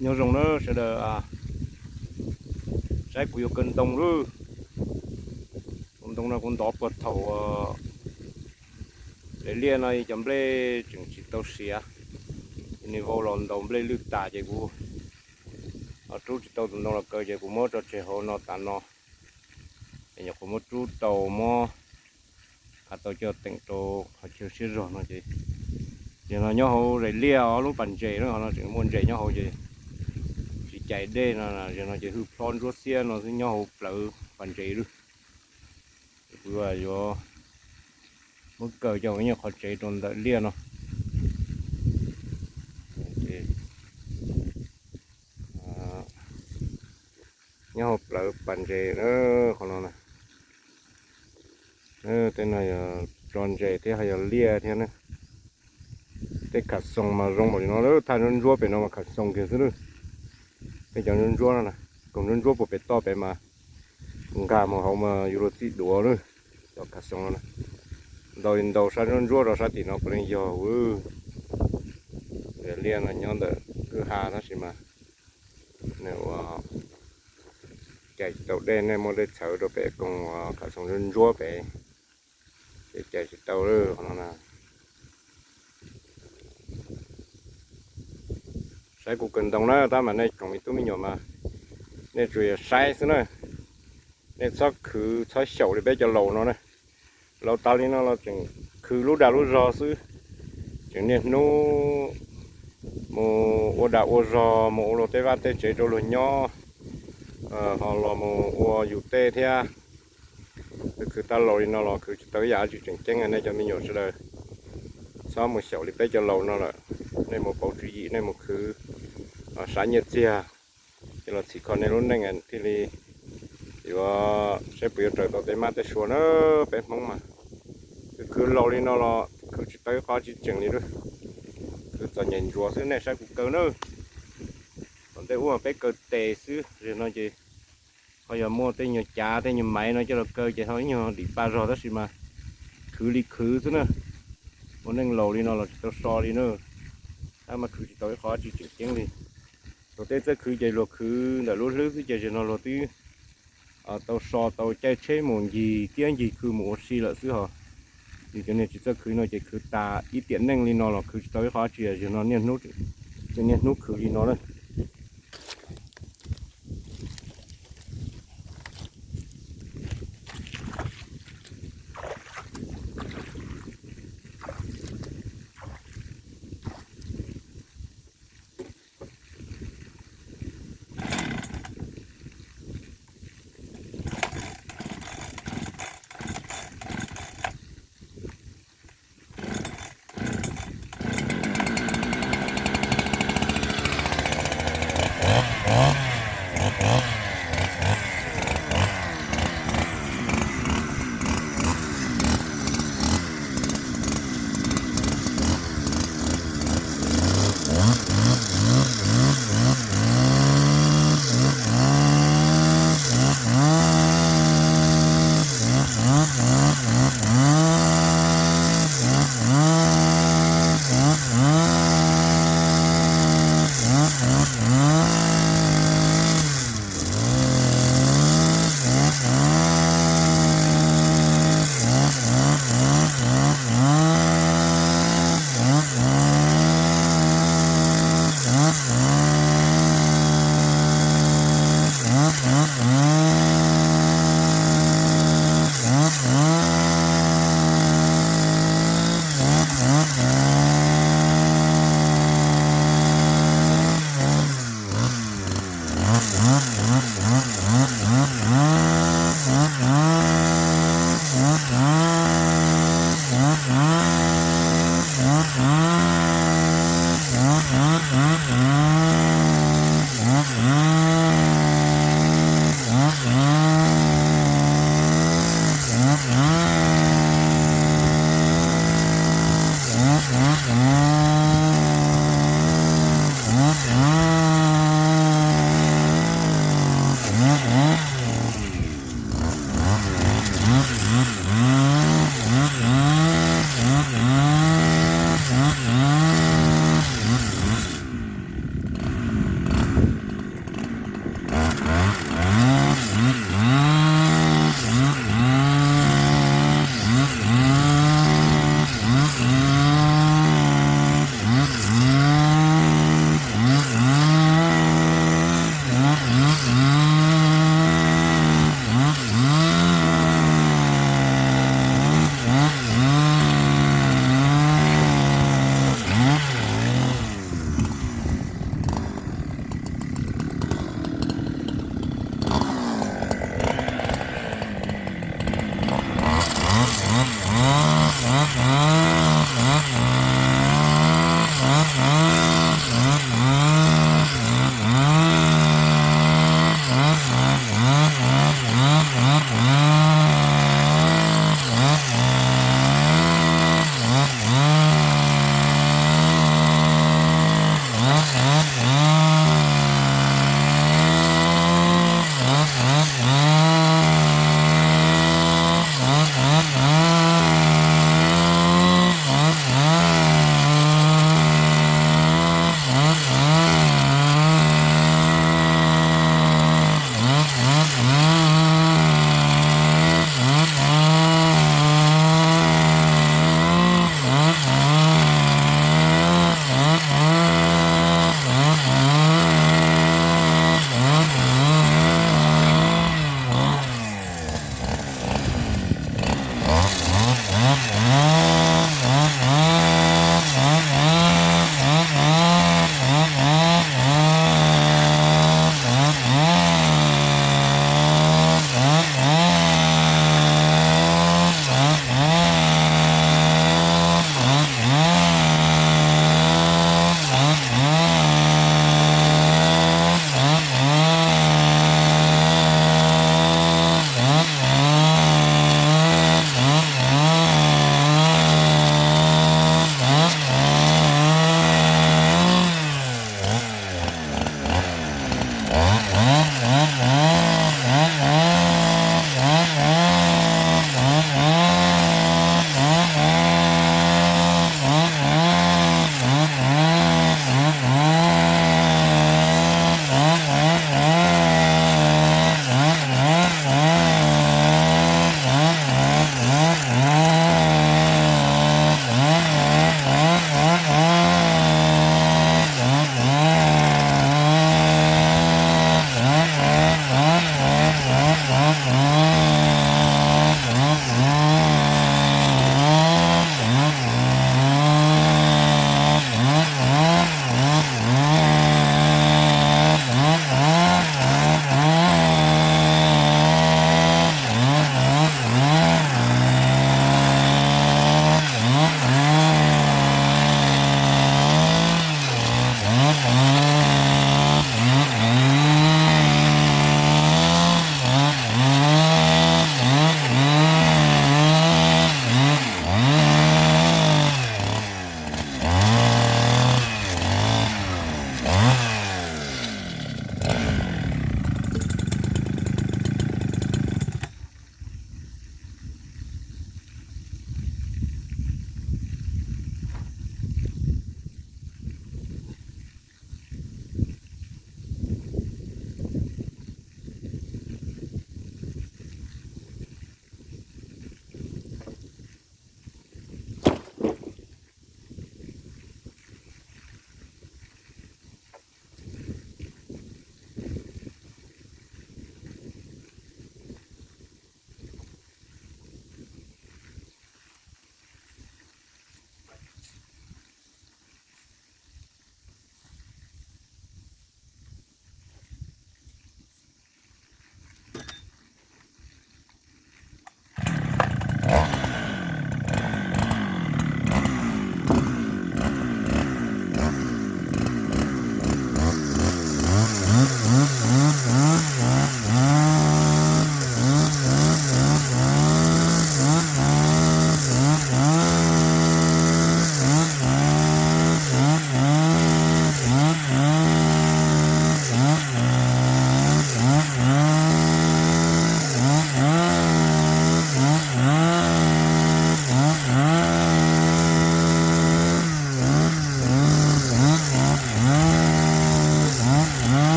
Nyob zoo na sawv daws, saib kuv yuav kaw ntoo lawm. Tus ntoo no kuv ntov puag thaum daim liaj no cov nplej tseem tsis tau siav, nws vau los ntaus nplej lwj tas ces kuv rub tsis tau tus ntoo los kaw ces kuv muab tso tseg hauv no tas no. Ces nyuam qhuav muab rub tau, muab tau coj teem rau qhov chaw siab zog no ces, ces no nyob hauv daim liaj ob lub pas ntses na, ho no tseem muaj ntses nyob hauv ces tsis cais dej no, no ces hwj plhob ntsuab xiab no xwb nyob hauv plawv pas ntses lawm. Kuv yuav muab kaw coj mus ib nyuag qhov tsev rau ntawm liaj no. Nyob hauv plawv pas ntses qhov no na. Tej no yog tso ntses thiab ho yog liaj thiab na. Tej khav xoos mas zoo npaum li no lawm, thaj ntsuab ntsuab pem no mas khav xoos kiag xwb lawm. Tej cov ntsuab ntsuab no na, koom ntsuab ntsuab puag pem toj pem mas nkag mus hauv mas yuav luag txij duav lawm. Cov khav xoos no na, ntau li ntau sab ntsuab ntsuab rau sab tim no puav leej yog. Liaj no nyob ntawm kwj ha tab sis mas nws ua cais tsis tau dej, nej muaj dej txhawv rau pem koom khav xoos ntsuab ntsuab pem, ces cais tsis tau lawm no. Saib kuv kaw ntoo na, tab mas nej tsoom me tub me nyuam mas nej tsuas yog saib xwb na. Nej txhob khwv txhob xyaum li peb cov laus no na. Laus tas li no los tseem khwv lub dag lub zog xwb, tseem niaj hnub mus ua dag ua zog, mus ua luag tej vaj tej tsev rau luag nyob, ho los mus ua yus tej thiab. Khwv khwv tag laus li no los khwv tsis tau ib yam dab tsi tseem ceeb. Nej cov me nyuam sawv daws txhob mus xyaum li peb cov laus no lawm. Nej mus pauv tswv yim, nej mus khwv sav nyiaj txiag, ces los txhim kho nej lub neej thiaj li yuav saib puas yuav raws tau tej mab tej sua na. Peb Hmoob mas khwv khwv laus li no los khwv tsis tau ib qho tsi tseem li lawm. Khwv txom nyem ntsuav xwb, nej saib kuv kaw na. Tom ntej ub peb kaw tes xwb, zaum no ces ho yog muaj tej nyuag cav tej nyuag maiv no coj los kaw ces ho ib nyuag dim pa zog tab sis mas khwv li khwv xwb na. Ua neej laus li no los tsis tau so li na. Tab mas khwv tsis tau ib qho dab tsi tseem ceeb li. Luag tej txawj khwv ces luag khwv ntawm lub hlwb xwb ces zaum no luag twb tau so tau caij tsheb mus ncig kiab ncig khw mus ua si lawm xwb hos. Yus cov niag tsis txawj khwv no ces khwv tas ib tiam neej li no los khwv tsis tau ib qho dab tsi, zaum no niaj hnub, tseem niaj hnub khwv li no na.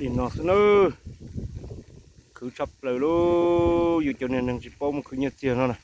Li no xwb nawb. Khwv tshaj plaws lauj, yus cov niag neeg tsis paub mus khwv nyiaj txiag no na.